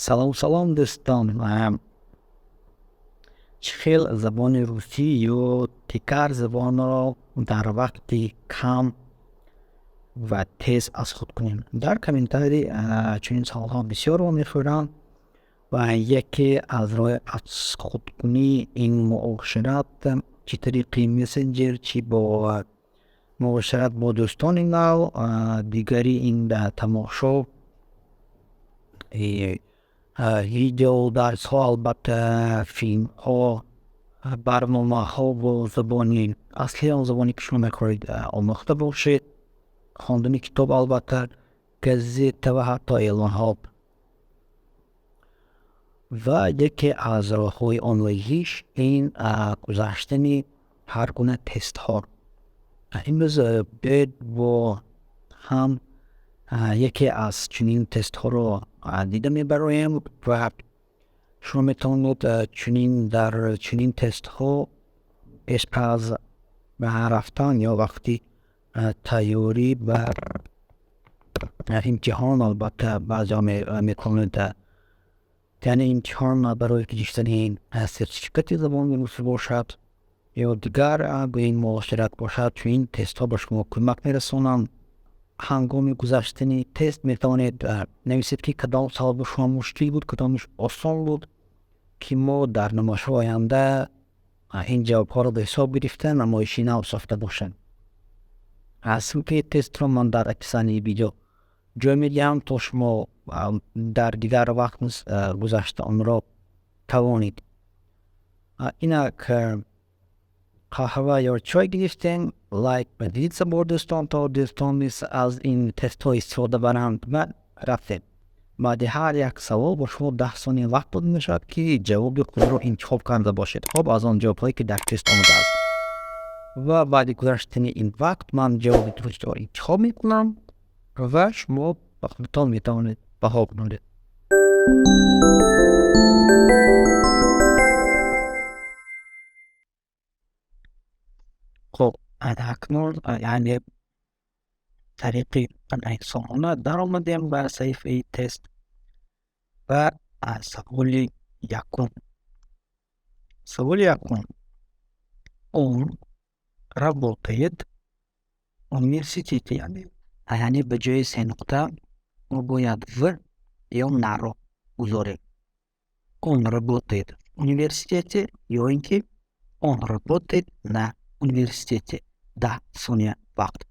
Салом, салом, дӯстон. Чӣ хел забони русӣ ё дигар забонро дар вақти кам ва тез аз худ кунем? Дар комментарий чунин саволҳо бисёр вомехӯранд ва яке аз роҳи аз худкунии ин муошират, чӣ тариқи мессенҷер, чӣ бо муошират бо дӯстони нав, дигари ин тамошо видео дарсҳо, албатта филмҳо, барномаҳо бо забони асли, он забоне ки шумо мехоҳед омӯхта бошед, хондани китоб, албатта газета ва ҳатто эълонҳо. Ва яке аз роҳҳои омӯзиш ин гузаштани ҳар гуна тестҳо. Имрӯз биёед бо ҳам яке аз чунин тестҳоро дида мебароем ва шумо метавонед чунин дар чунин тестҳо пеш аз рафтан ё вақти тайёрӣ ба имтиҳон, албатта баъзеҳо метавонед, яъне имтиҳон барои гирифтани сертификати забони русӣ бошад ё дигар гӯем муошират бошад, чунин тестҳо ба шумо кӯмак мерасонанд. Ҳангоми гузаштани тест метавонед нависед, ки кадом савол ба шумо мушкил буд, кадомаш осон буд, ки мо дар намоишҳои оянда ин ҷавобҳоро ба ҳисоб гирифта намоиши нав сохта бошем. Ссылкаи тестро ман дар описании видео ҷой медиҳам, то шумо дар дигар вақт низ гузашта онро тавонед. Инак қаҳва ё чой гирифтем, лайк поделиться бо дӯстон, то дӯстон низ аз ин тестҳо истифода баранд, ва рафтем. Баъди ҳар як савол бо шумо 10 сония вақт дода мешавад, ки ҷавоби худро интихоб карда бошед, хоб, аз он ҷавобҳое ки дар тест омадааст. Ва баъди гузаштани ин вақт ман ҷавоби дурустро интихоб мекунам ва шумо ба худатон метавонед баҳо гузоред. Хоб, акнун яъне тариқи сомона даромадем ба саҳифаи тест ва саволи якум. Саволи якум: он работает в университете. Яъне ба ҷои се нуқта мо бояд в ё наро гузорем. Он работает в университете ё ин ки он работает на университете. 10 сония вақт.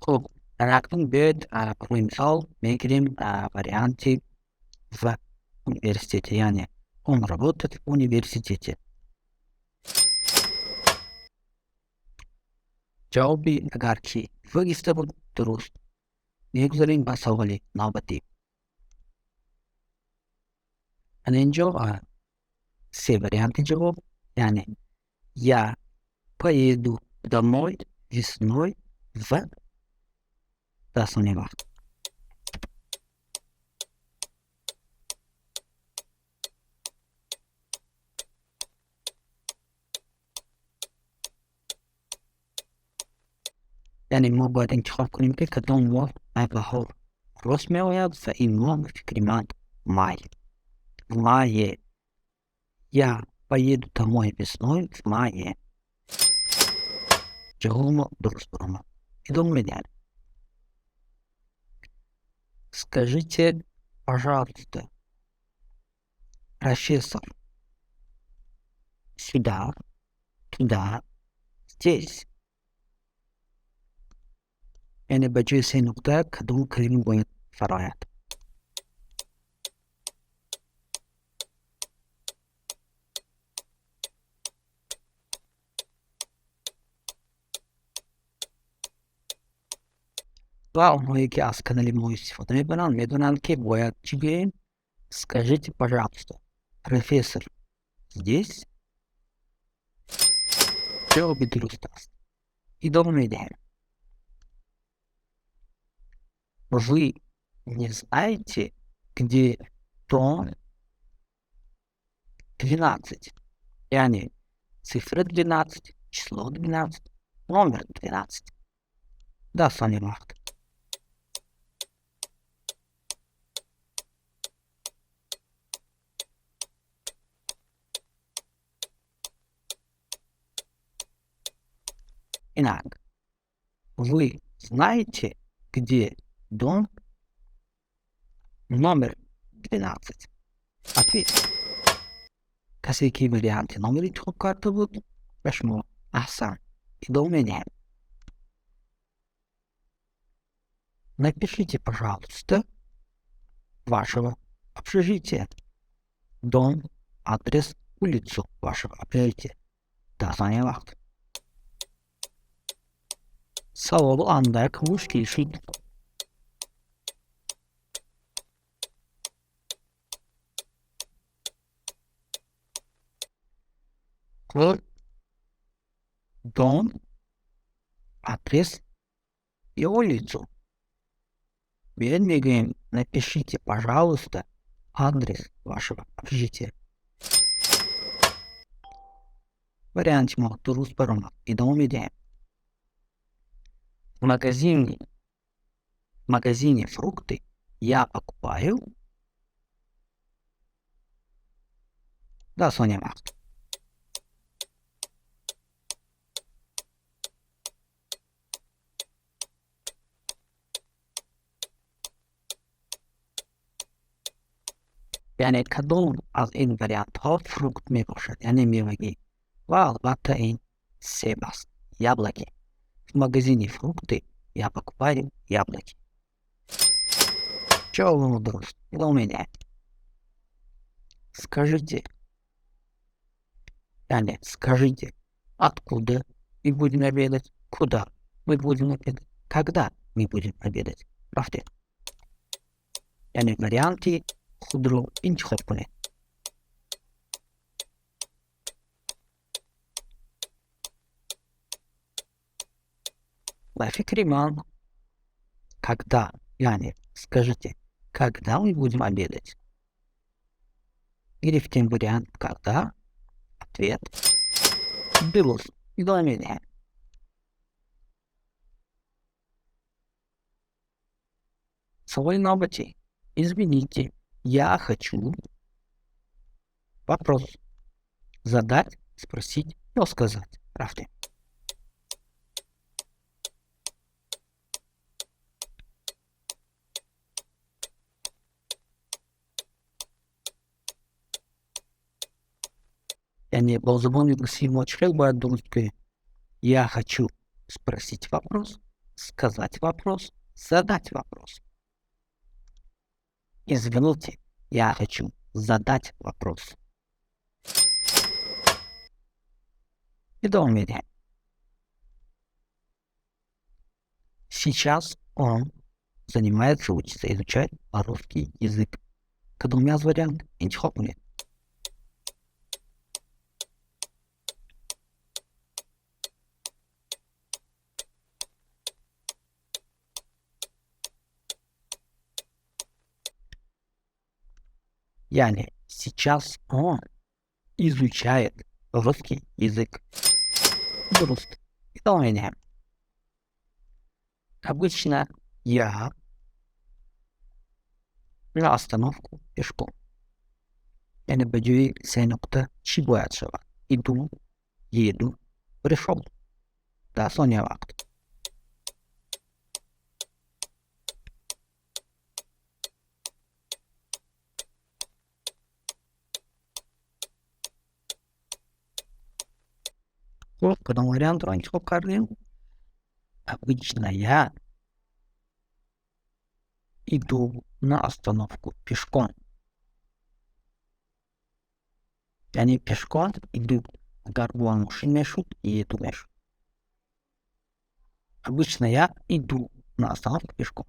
Хуб, акнун биёед барои мисол мегирем варианти в университете, яъне он работает в университете. Ҷавоби агар ки в гирифта буд, дуруст. Мегузарем ба саволи навбатӣ. Ана инҷо се варианти ҷавоб, яъне я поеду домой весной в. 10 сония вақт. Яъне мо бояд интихоб кунем, ки кадом моҳ ба баҳор рост меояд, ва ин моҳ, ба фикри ман, май, в мае. Я поеду домой весной в мае. Ҷавоби мо дуруст баромад. Идома медиҳем. Скажите, пожалуйста, профессор сюда, туда, здесь. Яъне ба ҷои се нуқта кадом калима бояд фарояд? Ва онҳое ки аз канали мо истифода мебаранд, медонанд, ки бояд чӣ гӯем. Скажите, пожалуйста, профессор здесь. Ҷавоби дуруст аст. Идома медиҳем. Вы не знаете, где дом 12? Яъне цифра 12, число 12, номер 12. 10 сония вақт. Инак, вы знаете, где дом номер 12? Ответ. Касе ки варианти номер интихоб карда буд, ба шумо аҳсан. Идома медиҳем. Напишите, пожалуйста, вашего общежития. Дом, адрес, улицу вашего общежития. 10 сония вақт. Саволу андак мушкил шуд. Вот дом, адрес и улицу. Биёед, мегӯем: напишите, пожалуйста, адрес вашего общежития. Варианти мо дуруст баромад. Идома медиҳем. В магазине фрукты я покупаю. 10 сония вақт. Яъне кадом аз ин вариантҳо фрукт мебошад, яъне мевагӣ? Ва албатта, ин себ аст, яблоки. В магазине фрукты я покупаю яблоки. Ҷавоби дуруст. Идома медиҳем. Скажите, яъне скажите, откуда мы будем обедать, куда мы будем обедать, когда мы будем обедать. Рафтем. Яъне варианти худро интихоб кунед. Ба фикри ман, когда, яъне скажите, когда мы будем обедать. Гирифтем вариант когда. Ответ дуруст. Идома медиҳем. Саволи навбатӣ. Извините, я хочу вопрос задать, спросить ё сказать. Рафтем. Яъне бо забони русӣ мо чӣ хел бояд дуруст гӯем? Я хочу спросить вопрос, сказать вопрос, задать вопрос. Извините, я хочу задать вопрос. Идома медиҳем. Сейчас он занимается, учится, изучает русский язык. Кадоме аз вариант интихоб кунед. Яъне сейчас он изучает русский язык. Дуруст. Идома медиҳем. Обычно я на остановку пешком. Яъне ба ҷои се нуқта чӣ бояд шавад? Иду, еду, пришёл. 10 сония вақт. Хуб, кадом вариантро интихоб кардем? Обычно я иду на остановку пешком. Яъне пешком иду. Агар бо мошин мешуд, еду мешуд. Обычно я иду на остановку пешком.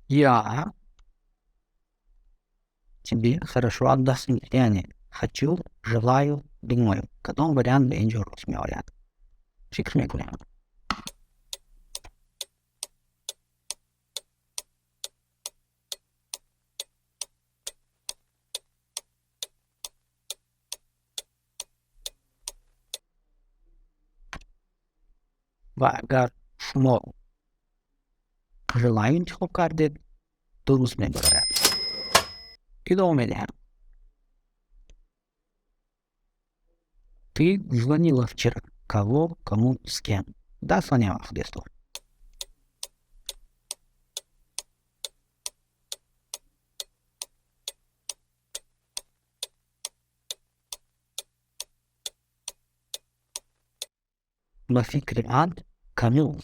Я тебе хорошо отдохнуть. Яъне хочу, желаю, думаю. Кадом вариант ба инҷо рост меояд? Фикр мекунем. Ва агар шумо желаю интихоб кардед, дуруст мебарояд. Идома медиҳам. Ты звонила вчера. Кого, кому, с кем? 10 сония вақт, дӯстон. Ба фикри ман, кому?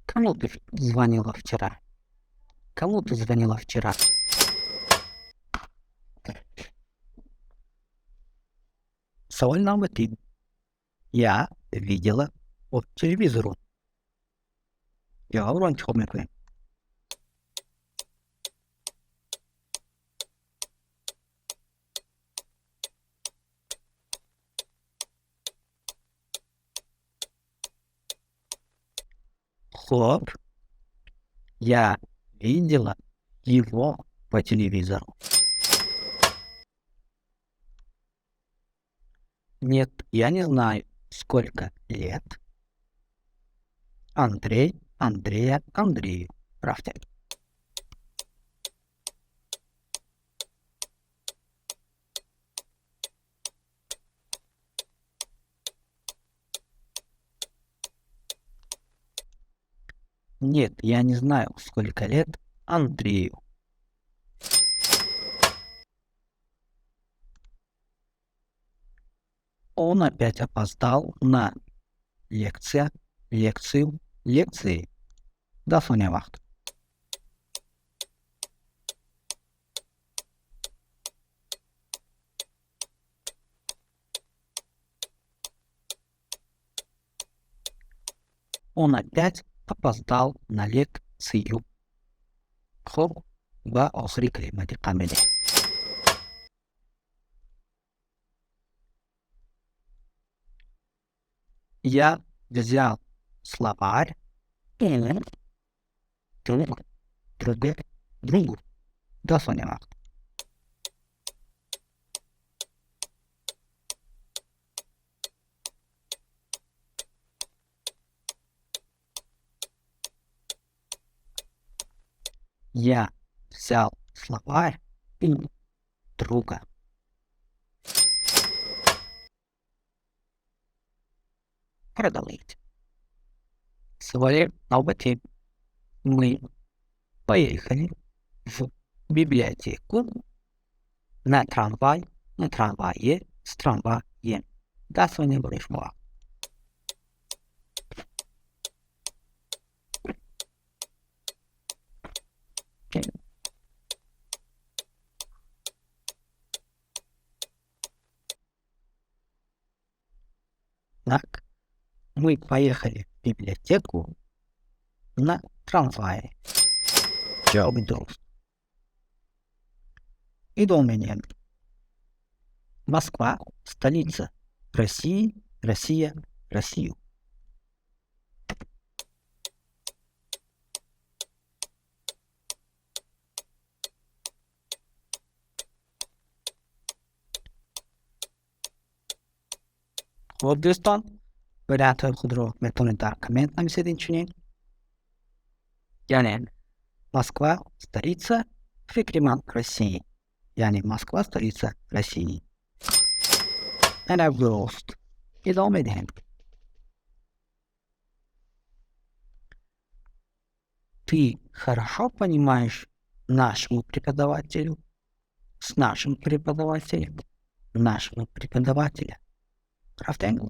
Кому ты звонила вчера? Кому ты звонила вчера? Саволи навбатӣ. Я видела по телевизору. Ҷавобро интихоб мекунем. Хуб, я видела его по телевизору. Нет, я не знаю, сколько лет Андрей, Андрея, Андрею. Рафтем. Нет, я не знаю, сколько лет Андрею. Он опять опоздал на лекция, лекцию, лекции. 10 сония вақт. Он опять опоздал на лекцию. Хуб, ба охири калима диққат медиҳем. Я взял словарь друг, друг, другу. 10 сония вақт. Я взял словарь у друга. Продолжить. Саволи навбатӣ. Мы поехали в библиотеку на трамвай, на трамвае, с трамваем. 10 сония барои шумо. Так, мы поехали в библиотеку на трамвае. Ҷавоби дуруст. Идома медиҳем. Москва — столица России, Россия, Россию. Хуб, дӯстон, вариантҳои худро метавонед дар коммент нависед. Инчунин, яъне Москва — столица, фикри ман, России, яъне Москва — столица России. Ана дуруст. Идома медиҳем. Ты хорошо понимаешь нашему преподавателю, с нашим преподавателем, нашего преподавателя. Рафтем.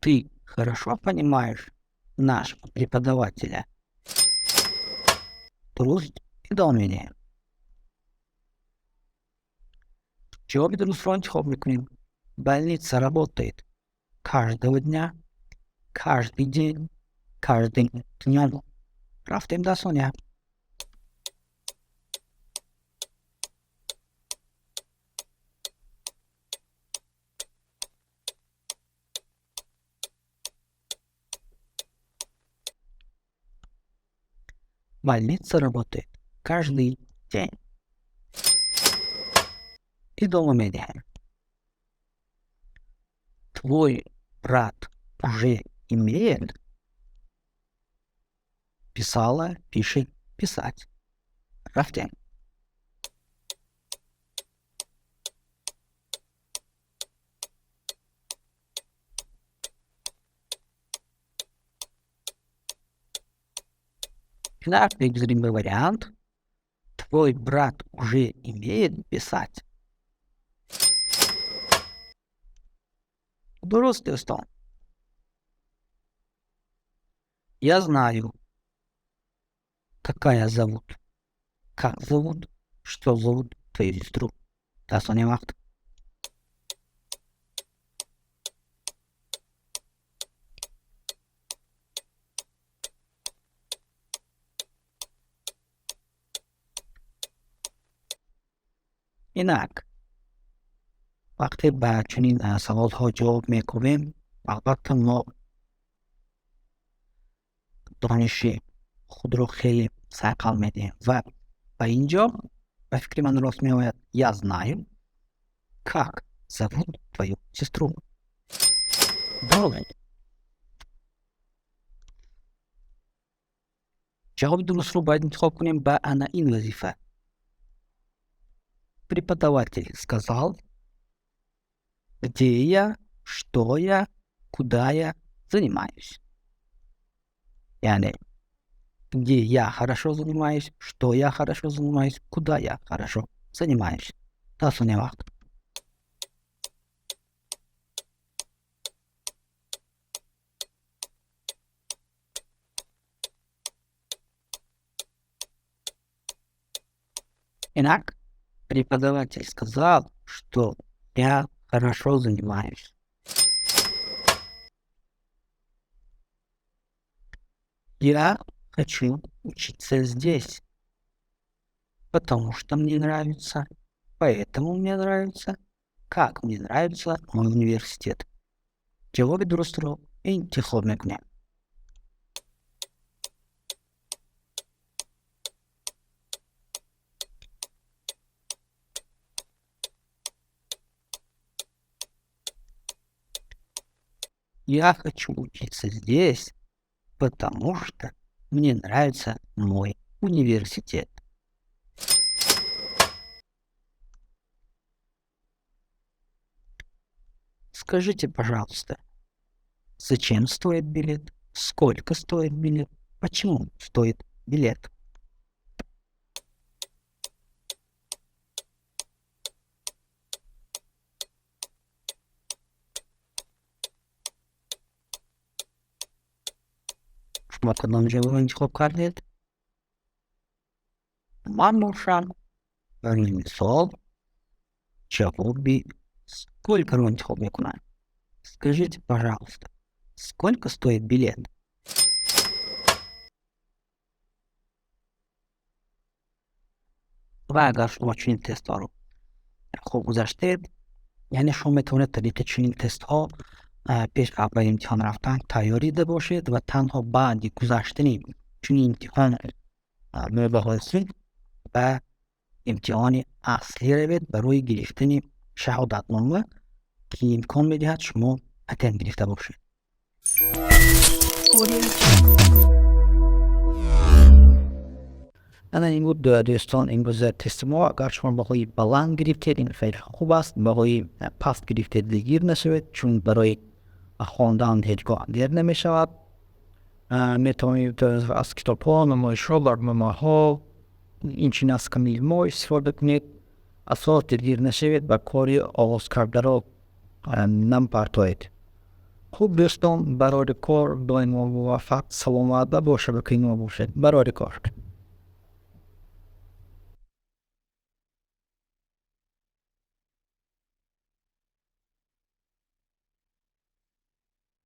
Ты хорошо понимаешь нашего преподавателя. Дуруст. Идома медиҳем. Ҷавоби дурустро интихоб мекунем. Больница работает каждого дня, каждый день, каждым днем. Рафтем, 10 сония. Больница работает каждый день. Идома медиҳем. Твой брат уже имеет, писала, пишет, писать. Рафтем. Инак мегузарем ба вариант: твой брат уже имеет писать. Дуруст, дӯстон. Я знаю, какая зовут, как зовут, что зовут твою сестру. Дастони вақт. Инак вақте ба чунин саволҳо ҷавоб мекунем, албатта, мо дониши худро хеле сайқал медиҳем ва ба ин ҷо ба фикри ман рост меояд: я знаю, как зовут твою сестру. Дуруст. Ҷавоби дурустро бояд интихоб кунем ба ана ин вазифа. Преподаватель сказал, где я, что я, куда я занимаюсь. Яъне где я хорошо занимаюсь, что я хорошо занимаюсь, куда я хорошо занимаюсь. Дастони вақт. Инак преподаватель сказал, что я хорошо занимаюсь. Я хочу учиться здесь, потому что мне нравится, поэтому мне нравится, как мне нравится мой университет. Ҷавоби дурустро интихоб мекунем. Я хочу учиться здесь, потому что мне нравится мой университет. Скажите, пожалуйста, зачем стоит билет, сколько стоит билет, почему стоит билет? Шумо кадом ҷавобро интихоб кардед? Ман бошам, барои мисол, ҷавоби сколько ро интихоб мекунам. Скажите, пожалуйста, сколько стоит билет? Ва агар шумо чунин тестҳоро хуб гузаштед, яъне шумо метавонед тариқи чунин тестҳо пеш ба имтиҳон рафтан тайёр дида бошед ва танҳо баъди гузаштани чунин имтиҳон баҳои худ ба имтиҳони аслӣ равед барои гирифтани шаҳодатнома, ки имкон медиҳад шумо патент гирифта бошед. Ана ин буд, дӯстон, имрӯза тести мо. Агар шумо баҳои баланд гирифтед, ин хеле хуб аст. Баҳои паст гирифтед, дилгир нашавед, чун барои хондан ҳеҷ гоҳ дер намешавад. Метавонед аз китобҳо, намоишҳо, барномаҳо, инчунин аз канали мо истифода кунед. Асос, дилгир нашавед ва кори оғозкардаро нампартоед. Хуб, дӯстон, барори кор, доимо муваффақ, саломат ва бо шабакаи мо бошед. Барори кор.